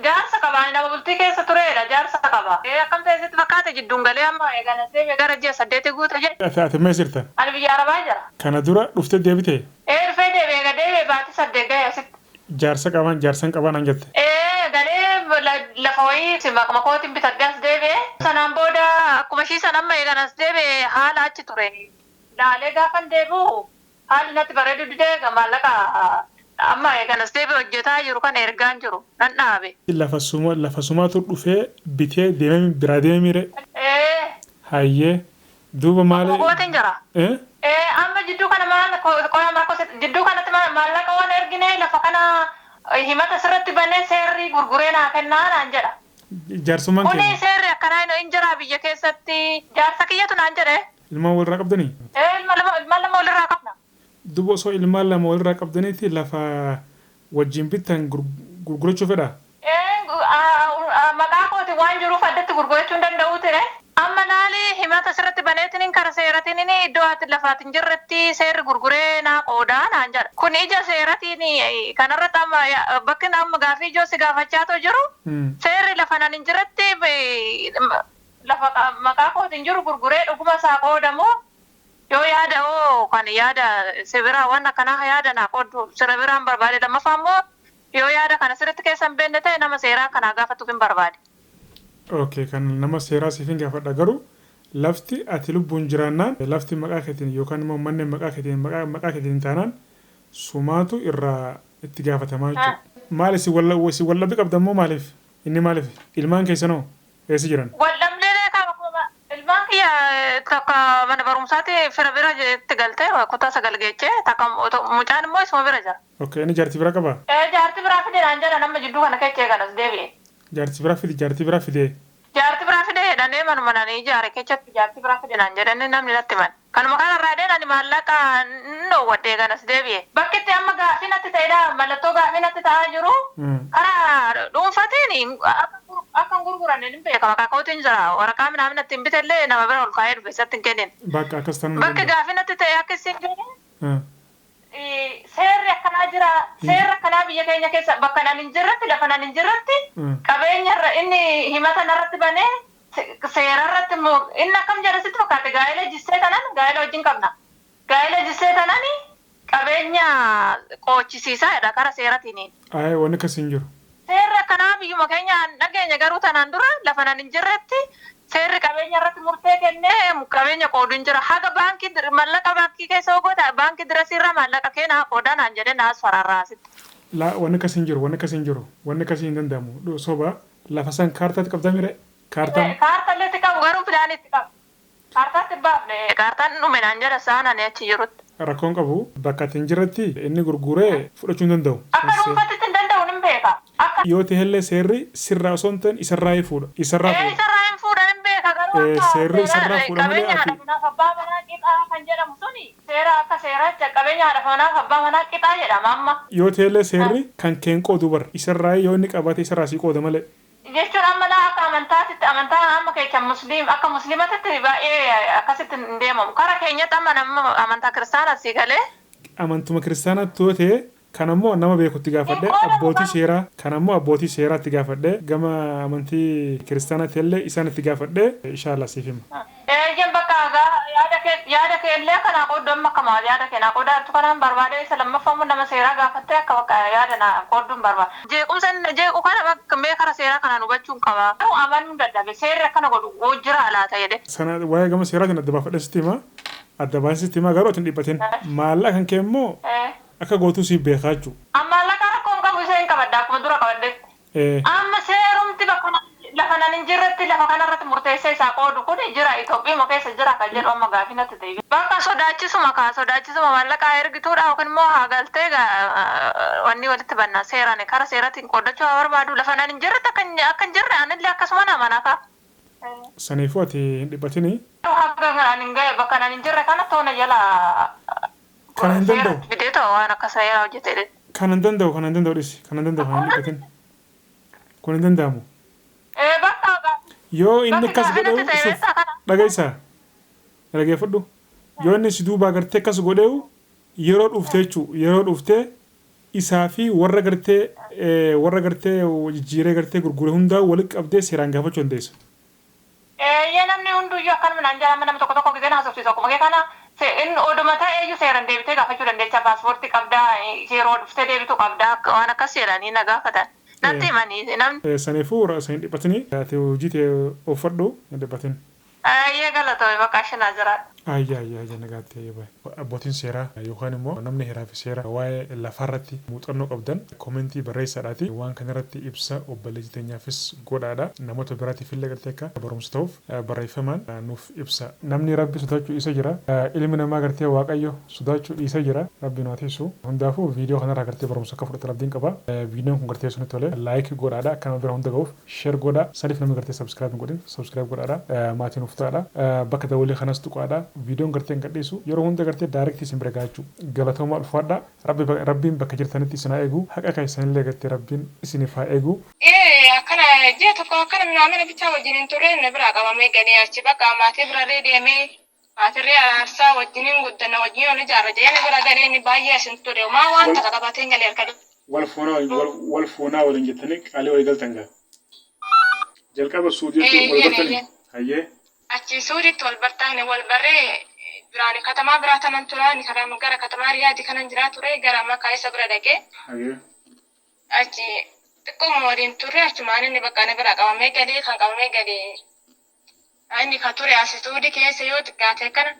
Jaarsa qaba, ani nama bultii keessa tureedha, jaarsa qaba. Akkam ta'e sitti fakkaate, jidduun galee amma eegana deeme gara ji'a 8 guute jedhe. Ati mees jirta? Ani biyya Arabaa jira. Kana dura dhuftee deebite? Ee, dhufee deebi'e, eega deebi'e baatii 8 gahe asitti. Jaarsa qaban, jaarsan qaban an jette. Ee, galee lafa wayii maquma kootiin bitadhee as deebi'e. Sanaan booda akkuma ishii san amma eegan as deebi'e haala achi ture. Laalee gaafan deebi'u haalli natti bareedu didee, egaa maallaqa amma eegan as deebi'e hojjetaa jiru kana ergaan jiru nan dhaabe. Lafa suma lafa sumaatu dhufee bitee deemee biraa deemee miire. Ee. Hayyee, duuba maali? Akkuma kootiin jira. Eh? Ee, amma jidduu kana maal qoya rakkoo jidduu kanatti maallaqa waan ergine lafa kana himata sirratti banee seerri gurguree naa kennaa naan jedha. Jaarsummaan Kuni kee seerri akkanaa hin jira biyya keessatti, jaarsa kiyyatu naan jedhe. Ilmaan walirraa qabdanii? Ee, ilma lama walirraa qabna. Duuba osoo ilmaan lama walirraa qabdaniiti lafa wajjin bittan gurgurachuu fedha? Ee, maqaa kooti waan jiruuf addatti gurgurachuu hin danda'u ture. Amma laali, himata sirratti baneetiin kara seeratiin iddoo ati lafaatiin jirretti seerri gurguree naa qoodaa naan jedha. Kun ija seeratiin kanarratti amma bakki amma gaafii ijoo si gaafachaa jiru, seerri lafa nan hin jirretti lafa maqaa kootiin jiru gurguree dhuguma isaa qoodamoo, yoo yaada oo kan yaada sibiraa waan akkanaa yaada naa qooddu sira biraan barbaade. Lammaffaa immoo yoo yaada kana sirriitti keessa hin beekne ta'e, nama seeraa kanaa gaafatuuf hin barbaade. Okay, kan nama seeraa siif hin gaafadha, garuu lafti ati lubbuun jiraannaan lafti maqaa keetiin yookaan immoo manneen maqaa keetiin maqaa keetiin taanaan sumaatu irraa itti gaafatamaa jechuudha. Maal isin walla isin wallabbi qabda immoo maaliif? Inni maaliif? Ilmaan keessanoo eessa jiran? Waldhabnee qaba. Ilmaan kiyya takka mana barumsaatti fira bira itti galtee kutaa 9 geechee, takka mucaan immoo isuma bira jira. Okay, inni jaartii bira qabaa? Ee, jaartii biraa fide naan jedha nama jidduu kana keessa kanas deebi'e. Jaartii biraa fide, jaartii biraa fide. Jaartii biraa fide jedhanii manuma nanii ijaare keessatti jaartii biraa fide naan jedhanii namni natti himan. Kanuma kanarraa dheen ani maallaqa n dhoowwadhee kanas deebi'e. Bakki itti amma gaafii natti ta'edha, mallattoo gaafii natti ta'aa jiru. Karaa dhuunfatiin akka hin gurguranne ni beeka, maqaa kootiin jira, waraqaa minaamin natti hin bitellee nama bira ol kaa'ee dhufe isatti hin kennin. Bakka akkas ta'uu Bakki gaafii natti ta'e akka isin jedhe, seerri akkanaa jira, seerri akkanaa biyya keenya keessa bakka nan hin jirretti, lafa nan hin jirretti, qabeenya irra inni himata narratti banee seera irratti immoo inni akkam jedha sitti fakkaate? Gaa'ela jissee tanan, gaa'ela wajjin qabna, gaa'ela jissee tanan qabeenya qoochisiisaa jedha kara seeratiin. Ayi, wanni akkas hin jiru. Seerri akkanaa biyyuma keenya dhageenya, garuu tanaan dura lafa nan hin jirretti seerri qabeenya irratti murtee kennee qabeenya qoodu hin jira. Haga baankii maallaqa baankii keessa hoogota baankii dirasiirraa maallaqa keenaa qoodaa naan jedhee naas fararraasitti. Laa, wanni akkas hin jiru, wanni akkas hin jiru, wanni akkasii hin danda'amu. Soba, lafa san kaartaatti qabdaa mire? Kaartaan. Kaartallee itti qabu, garuu pilaanii itti qabu. Kaartaatti hin baafne, kaartaan dhume naan jedha sa'aan ani achi jirutti. Rakkoon qabu, bakka ati hin jirretti inni gurguree fudhachuu hin danda'u. Akka dhuunfaatti hin danda'u, hin beeka. Akka. Yoo ta'ellee seerri sirraa osoo hin ta'in isarraa hin fuudha. Isarraa fuudha. Isarraa hin fuudha, hin beeka, garuu akka Seerri isarraa fuudha malee qabeenya haadha manaaf abbaa manaa qixaa kan jedhamu suni seera akka seeraatti qabeenya haadha manaaf abbaa manaa qixaa jedhama amma. Yoo ta'ellee seerri kan keen qoodu bara. Isarraa yoo inni qabaate isarraa sii qooda malee. Jechuun amma laa akka amantaatitti, amantaa amma kecha musliim akka musliimatitti baay'ee akkasitti hin deemamu. Kara keenyatti amma nama amantaa kiristaanaa sii galee. Amantuma kiristaanaatti yoo ta'e, kan ammoo nama beekutti gaafadhe, abbootii seeraa kan ammoo abbootii seeraatti gaafadhe, gama amantii kiristaanaatti illee isaan itti gaafadhe, inshallah siif hima. Eeyyan, bakka yaada kee illee kanaa qooddu, amma akkama yaada kee naa qoodaattu kanaan barbaade. Isa lammaffaa immoo nama seeraa gaafattee akka bakka yaada naa qoodduun barbaada. Jeequmsa inni jeequ kana bakka mee kara seeraa kanaan hubachuun qaba. Garuu amanuu dadhabe, seerri akkana godhu jira laata jedhe. Sana waa'ee gama seeraatiin adda baafadhe sitti hima. Adda baasee sitti hima, garuu ati hin dhiphatin. Maallaqa kan kee immoo akka gootuu siif beekaa jechuudha. Amma maallaqa rakkoo hin qabu, isa hin qabadda akkuma dura qabadhetti. Amma seerumti bakka lafa nan hin jirretti lafa kanarratti murteessee isaa qoodu kun jira, Itoophiyaa keessa jira kan jedhu amma gaafii natti ta'e. Bakka sodaachisuma kaa sodaachisuma maallaqaa ergituudha yookiin immoo haa galtee wanni walitti bannaa seeraan kara seeratiin qooddachuu haa barbaadu, lafa nan hin jirretti akka hin jirre anillee akkasuma nama kaa. Saniifuu ati hin dhiphatini. Haga kanaan hin gahe, bakka nan hin jirre kana toona jala. Kana hin danda'u. Fidee ta'u waan akka seeraa hojjete. Kana hin danda'u, kana hin danda'u, dhisi. Kana hin danda'u, kana hin dhiphatin. Kun hin danda'amu. Bakka Yoo inni bakki akkas gaafii natti godheewu ta'e isuf beektaa kana. Dhageessaa, dhageeffadhu. Yoo inni si duubaa gartee akkas godheewu, yeroo dhuftee jechuu, yeroo dhuftee Isaa fi warra gartee warra gartee jijjiiree gartee gurgure hundaa walitti qabdee seeraan gaafachuu dandeessa. Eeyyee, namni hunduyyuu akkanuma naan jedhama. Nama tokko tokko giseen haasofsiisu akkuma kee kana inni oduma ta'eeyyuu seeraan deebitee gaafachuu dandeessa, paaspoortii qabdaa, yeroo dhuftee deebitu qabdaa, waan akkas jedhanii na gaafatan. Natti himanii namni. Saniifuu san dhiphatini, ati hojii ta'e uffadhu, hin dhiphatin. Eeyyee, galatoomi, bakka ashinaa jiraadha. Ayyaa ayyaa ayyaa, nagaatti, ayyaa baay'ee. Abbootiin seeraa yookaan immoo namni heeraa fi seera waa'ee lafaarratti muuxannoo qabdan comment barreessaadhaati. Waan kanarratti ibsa obboleettii teenyaafis godhaadha. Namoota biraatiif illee gartee akka barumsa ta'uuf barreeffamaan nuuf ibsa. Namni Rabbi sodaachuu isa jira. Ilmi namaa gartee Waaqayyo sodaachuu dhiisa jira. Rabbi nu haa tiisu. Hundaafuu viidiyoo kanarraa gartee barumsa akka fudhatan abdiin qaba. Viidiyoon kun gartee sunitti tole like godhaadha. Akka nama bira hunda ga'uuf share godhaa. Saniif namni gartee subscribe hin godhin subscribe godhaadha. Maatii nuuf ta'aadha. Bakka dawwalee kanas tuqaadha. Viidiyoon gartee hin gadhiisu yeroo hunda gartee direct isin bira gaachuu. Galatoomaa, ulfaadha. Rabbiin bakka jirtanitti isin haa eegu. Haqa keessanillee gartee Rabbiin isiniif haa eegu. Ee, akkana ji'a tokko akkana maamila bichaa wajjin hin turre, na biraa qabamee galee achi bakka maatii birarree deemee maatirree araarsaa wajjiniin guddanna, wajjin ol ijaarra jedhee na bira galee. Inni baay'ee asin ture, maa waan takka qabatee galee harka. Wal fuunaa waliin jettanii qaalii walii galtan gaa. Jalqaba Suudiitti wal bartanii. Hayyee. Achi Suudiitti wal bartaane, wal barree duraan katamaa biraa tanan turaan gara katamaa Riyaadii kanan jiraa ture, gara makaa isa bira dhaqee. Hayyee. Achi xiqqooma waliin turre, achumaan inni bakka na bira qabamee galee. Kan qabamee galee inni kan ture asi Suudii keessa yoo xiqqaate akkana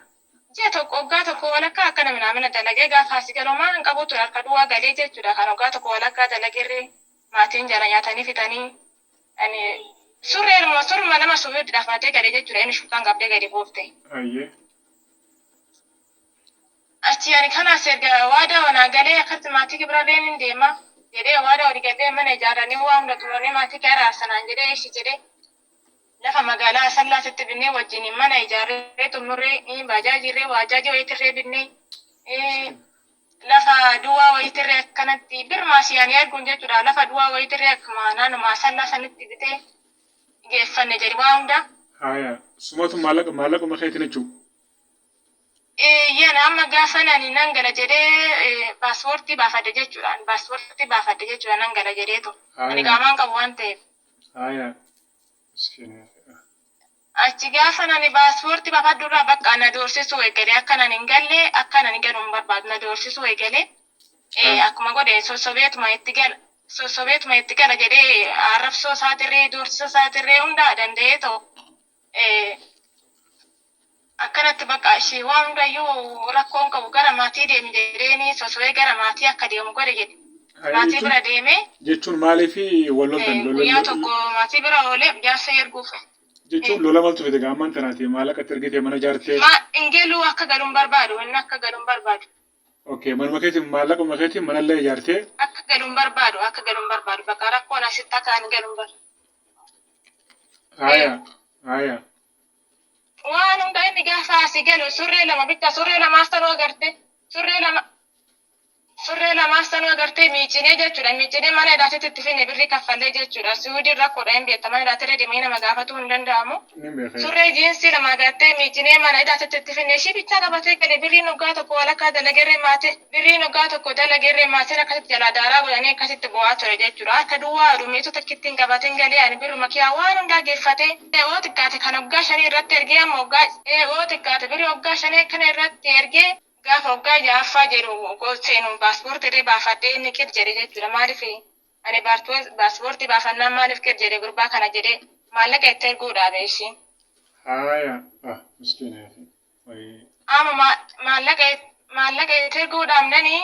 ji'a tokko, waggaa tokko walakkaa akkana minaamina dalagee gaafa asii galu maa hin qabu ture, harka duwwaa galee jechuudha. Kan waggaa tokko walakkaa dalageerree maatiin jala nyaatanii fixanii, ani surree surma nama suufiitti dhafatee galee jechuudha. Inni shurxaan qabdee gadi buufte. Hayyee. Achi ani kanas erga waadaa wanaa galee akkatti maatii birallee ni deema jedhee, waadaa walii galee mana ijaaranii waa hunda xumuranii maatii kee araarsanaan jedhee, ishi jedhee lafa magaalaa Asallaatitti binnee wajjin mana ijaarree xumurree, baajaajirree waajaajii wayiitirree binnee, lafa duwwaa wayiitirree akkanatti birmaa si'anii arguun jechuudha. Lafa duwwaa wayiitirree akkuma naannuma Asallaa sanitti bitee geeffanne jedhi waa hunda. Haya. Sumatu maallaqa maallaquma keetiin jechuudha. Eeyyaan, amma gaafa ani nan gala jedhee paaspoortii baafadhe jechuudha. Paaspoortii baafadhe jechuudha, nan gala jedheetu. Ani qaamaan qabu waan ta'eef. Haya. Achi gaafa ani paaspoortii baafadhu irraa bakka na doorsisuu eegalee, akka ani hin galle, akka ani galu hin barbaadu, na doorsisuu eegalee. Akkuma godhe sossobeetuma itti gala. Sossobeetuma itti gala jedhee arrabsoo isaatirree doorsisa isaatirree hunda danda'ee ta'u. Akkanatti bakka ishee waan hundayyuu rakkoon qabu, gara maatii deemi jedheeni soso'ee gara maatii akka deemu godhe jedhe. Maatii bira deemee. Jechuun maaliif wal loltan? Guyyaa tokko maatii bira oolee jaarsa erguuf. Jechuun lola maaltu fide gaammaan tanaati, maallaqa itti ergitee mana ijaartee? Ma hin galuu, akka galuun barbaadu, inni akka galuun barbaadu. Okay, manuma keetiin maallaquma keetiin manallee ijaartee. Akka galuun barbaadu, akka galuun barbaadu, bakka rakkoon asitti akka ani galuun barbaadu. Haya haya. Waan hunda inni gaafa asii galu surree lama bitta, surree lamaas tanuu agarte, surree lama, surree lamaas tanuu agartee miicinee jechuudha. Miicinee mana hidhaatitti itti finne, birrii kaffallee jechuudha. Suudii rakkoodha hin beekta, mana hidhaatirra deemanii nama gaafatuu hin danda'amu. Ni beeka. Surree jiinsii lama agartee miicinee mana hidhaatitti itti finne, ishii bichaa qabatee gale. Birriin waggaa tokko walakkaa dalageerree maatii, birriin waggaa tokko dalageerree maatiin akkasitti jalaa daaraa godhanii akkasitti bu'aa ture jechuudha. Akka duwwaa adumeetu takkittiin qabateen galee, ani birruma kiyyaa waan hundaa geeffatee, yoo xiqqaate kan waggaa 5 irratti ergee, amma waggaa, yoo xiqqaate birrii waggaa 5 kana irratti ergee, gaafa waggaa ja'affaa jedhu seenu paaspoortii irree baafadhee inni qir jedhe jechuudha. Maaliif ani paaspoortii baafannaan maaliif qir jedhe gurbaa kana jedhee maallaqa itti erguu dhaabe ishiin. Haya. Ah, miskiina. Amma maallaqa itti erguu dhaabnanii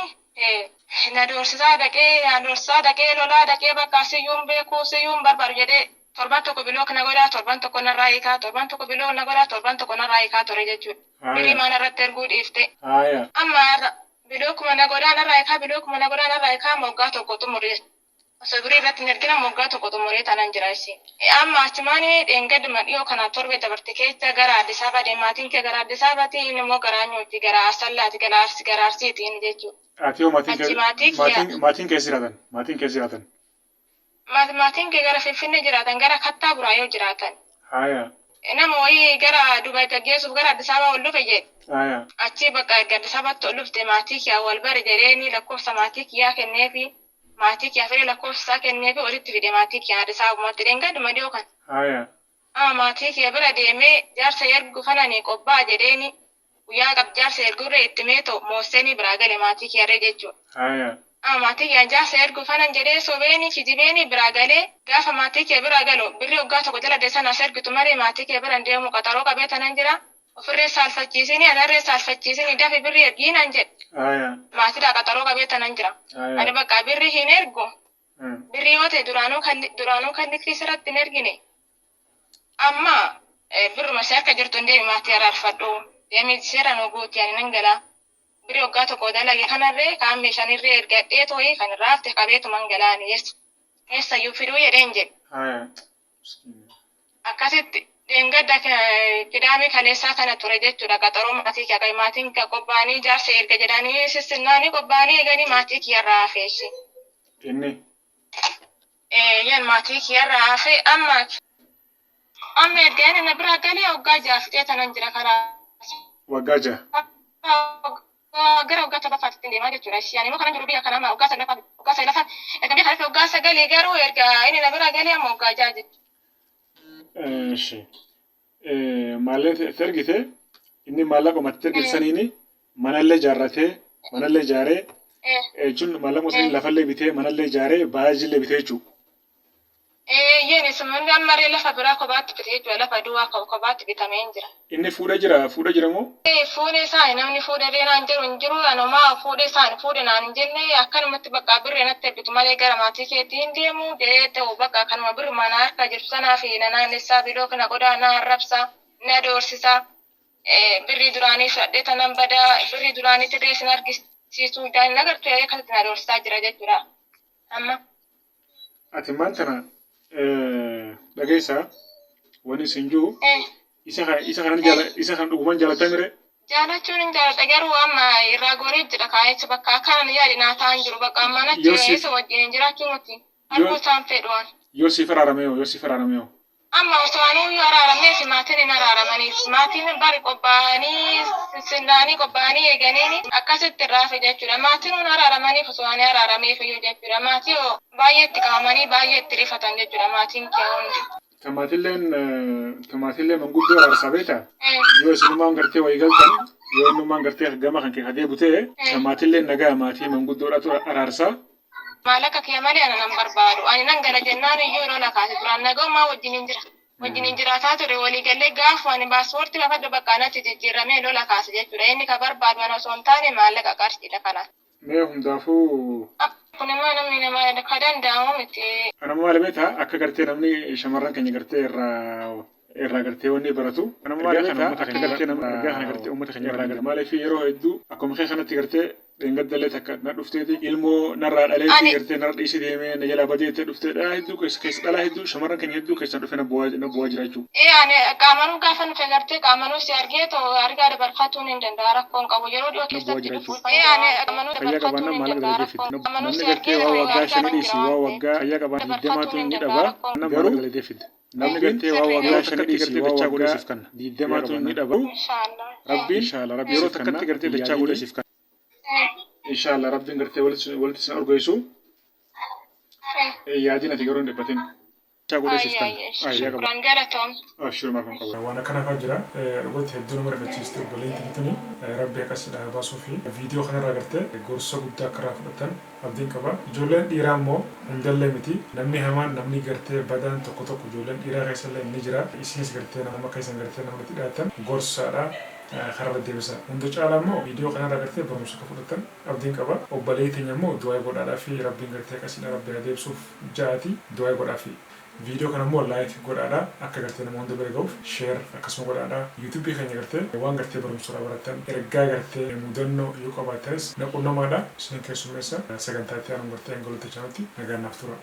na doorsisaa dhaqee, na doorsisaa dhaqee, lolaa dhaqee, bakka siyyuun beekuu siyyuun barbaadu jedhee torban tokko block na godhaa, torban tokko narraa hiikaa, torban tokko block na godhaa, torban tokko narraa hiikaa ture jechuudha. Birrii maana irratti erguu dhiifte. Haya. Amma blockuma na godhaa, narraa hiikaa, blockuma na godhaa, narraa hiikaa, moggaa tokko xumure. Osoo birrii irratti hin ergina moggaa tokko xumuree tanan jira ishee. Amma achumaan dheengaduma dhiyoo kana torbe dabarte keessa gara Addis Ababa deema. Maatiin kee gara Addis Ababaati, inni immoo gara Anyuuti, gara Asallaati, gara Arsii, gara Arsiiti inni jechuudha. Ati hoo maatiin Achi kee maatii kiyya maatiin keessa jiraatan? Maatiin keessa jiraatan? Maatiin kee gara Finfinnee jiraatan, gara Kattaa Buraayoo jiraatan. Haya. Nama wayii gara Dubaay gaggeessuuf gara Addis Ababaa ol dhufe jedhe. Aya. Achii bakka erga Addis Ababaatti ol dhufte maatii kiyyaa wal bare jedheeni lakkoofsa maatii kiyyaa kenneefi maatii kiyyaa fedhe lakkoofsa isaa kenneefi walitti fide maatii kiyyaa Addis Ababumatti dheengaduma dhiyoo kana. Aya. Amma maatii kiyya bira deemee jaarsa ergu kanani qobbaa jedheeni guyyaa qab jaarsa ergurree itti meetoo mooseenii biraa gale maatii kiyyarree jechuudha. Aya. Amma maatii kiyya jaarsa ergu kanan jedhee sobeeni kijibeeni biraa galee gaafa maatii kiyya biraa galu birrii waggaa tokko jala deessan as ergitu malee maatii kiyya bira hin deemu qaxaroo qabee tanan jira. Ofirree saalfachiisini anarree saalfachiisini dafi birrii ergiinan jedhe. Aya. Maatiidhaa qaxaroo qabee tanan jira. Ani Aya. bakka birrii hin ergu. Birrii yoo ta'e duraanuu kan liqii sirratti hin ergine. Amma birruma si harka jirtu hin deemi maatii araarfadhu. Deemi seera nu guuti ani nan gala. Birrii waggaa tokko dalage kanarree kaan meeshaanirree ergadhee tooyi kan irraa hafte qabeetuman galaani eessayyuu fiduu jedheen jedhe. Aya. Akkasitti dheengadda kidaamii kaleessaa kana ture jechuudha qaxaroo maatii kiyya qabe maatiin kiyya qophaa'anii jaarsa erga jedhanii sissinnaanii qophaa'anii eeganii maatii kiyyarraa hafe ishee. Inni. Yan maatii kiyyarraa hafe amma amma erga inni na biraa galee waggaa ja'a fixee tanan jira karaa. Waggaa ja'a. Gara waggaa torbaffaatti deemaa jechuudha. Ishee ani immoo kanan jiru biyya kana amma waggaa saglaffaa waggaa saglaffaa erga biyya kana waggaa sagalee garuu erga inni na biraa galee amma waggaa ja'a jechuudha. Eshi. Maallee itti ergite inni maallaquma itti ergite saniini manallee ijaarratee manallee ijaaree jechuun maallaquma saniin lafallee bitee manallee ijaaree baajillee bitee jechuudha. Yeen isumni ammaree lafa biraa kophaatti bitee jechuudha. Lafa duwwaa kophaatti bitamee hin jira. Inni fuudhee jira fuudhee jira moo? Fuudhee isaani namni fuudhee naan jedhu hin jiru. Anumaa fuudhee isaani fuudhe naan hin jenne akkanumatti bakka birree natti ergitu malee gara maatii keetii hin deemu jedhee ta'u bakka kanuma birri mana harka jirtu sanaa fi na naannessaa biloo kana qodaa na arrabsa na doorsisa. Birrii duraanii fudhadhee tanan badaa birrii duraanii tirree sin argisiisuu dhaan agartu akkasitti na doorsisaa jira jechuudha. Amma. Ati maal tana dhageessaa wanni isin jiru isa kana isa kanan jaala isa kan dhuguman jaalataa mire Jaalachuun hin jaaladha garuu amma irraa goree jira kaayecha bakka akkanan yaadi naa ta'an jiru bakka amma natti Yoo siif isa wajjin jiraachuu miti arguu isaan fedhuwan. yoo siif araaramee hoo yoo siif araaramee hoo. Amma osoo anuyyuu araarameef maatiin hin araaramaniif maatiin bari qophaa'anii sinnaanii qophaa'anii eeganiin akkasitti irraa hafe jechuudha. Maatiin hin araaramaniif osoo ani araarameef iyyuu jechuudha. Maatii baay'ee itti qabamanii baay'ee itti rifatan jechuudha maatiin kee hundi. Tamaatilleen tamaatillee manguddoo araarsaa beektaa? Yoo isinummaan gartee wayii galtan yoo innummaan gartee gama kan kee kadee butee tamaatilleen nagaa maatii manguddoodhaatu araarsaa. Maallaqa kiyya malee ana nan barbaadu. Ani nan gala jennaan iyyuu yeroo na kaase duraan nagaumaa wajjin hin jira. Wajjin hin jiraataa ture walii galee gaafa ani paaspoortii baafadhu bakka anatti jijjiiramee lola kaase jechuudha. Inni ka barbaadu ana osoo hin taane maallaqa qarshiidha kana. Mee hundaafuu Kun immoo namni nama ka danda'amu miti. Ana maal beektaa akka gartee namni shamarran keenya gartee irraa irraa gartee wanni baratu. Ana maal beektaa akka gartee namni ergaa kana gartee uummata keenya irraa gara maaliif yeroo hedduu akkuma kee kanatti gartee dheengaddallee takka na dhufteeti ilmoo narraa dhaleetti Ani gartee narra dhiisee deemee na jalaa badeettee dhuftee dhalaa hedduu keessa keessa dhalaa hedduu shamarran keenya hedduu keessan dhufe na bu'aa na bu'aa jira jechuudha. Ee ani qaamanuu gaafa nuti agartee qaamanuu si argee too argaa dabarfatuun hin danda'a rakkoon qabu yeroo dhiyoo Na bu'aa keessatti jira dhufuu jechuudha. Ee ani qaamanuu Fayyaa dabarfatuun qabaannaan hin maallaqa danda'a dalagee fiddi. rakkoon qaamanuu Namni si gartee argee waa too waggaa argaa shanii nan dhiisi jira waa waan ta'eef waggaa fayyaa qabaannaan dabarfatuun digdamaatu hin ni danda'a dhaba. rakkoon Garuu qabu. dalagee fiddi. Namni gartee waa Sirrii waggaa dha. shanii dhiisi waa dachaa godhee waggaa siif kenna. digdamaatu ni dhaba. Inshaallah. Rabbiin Inshallah rabbi yeroo siif kenna. takkatti gartee dachaa godhee siif kenna. Inshallah rabbiin gartee walitti sin urgeessu. Yaadin ati garuu hin dhiphatin. Dachaa godhee siif kenna. Ayya Fayyaa qaba. shukran galatoom. Abshir maal kan qabu. Waan akkana fa'aa jira. Dhugatti hedduu nama rifachiiste obboleettiin tuni rabbi akkasii baasuu fi viidiyoo kanarraa gartee gorsa guddaa akka irraa fudhatan abdiin qaba. Ijoolleen dhiiraa immoo hundallee miti. Namni hamaan namni gartee badaan tokko tokko ijoolleen dhiiraa keessallee ni jira. Isinis gartee nama akka isin gartee namatti dhiyaatan gorsaadha. Kararra deebisa. Hunda caalaa immoo viidiyoo kanarraa gartee barumsa akka fudhatan abdiin qaba. Obboleettiin teenya immoo du'aa godhaadhaa fi rabbiin gartee akkasiidha rabbi haa deebisuuf ja'aati du'aa godhaa fi viidiyoo kana immoo like godhaadha akka gartee nama hunda bira ga'uuf share akkasuma godhaadha. Yuutuubii keenya gartee waan gartee barumsa irraa barattan ergaa gartee mudannoo yoo qabaattanis na qunnamaadha. Isin keessummeessa sagantaa itti aanu gartee hanga walitti chanutti nagaan naaf tura.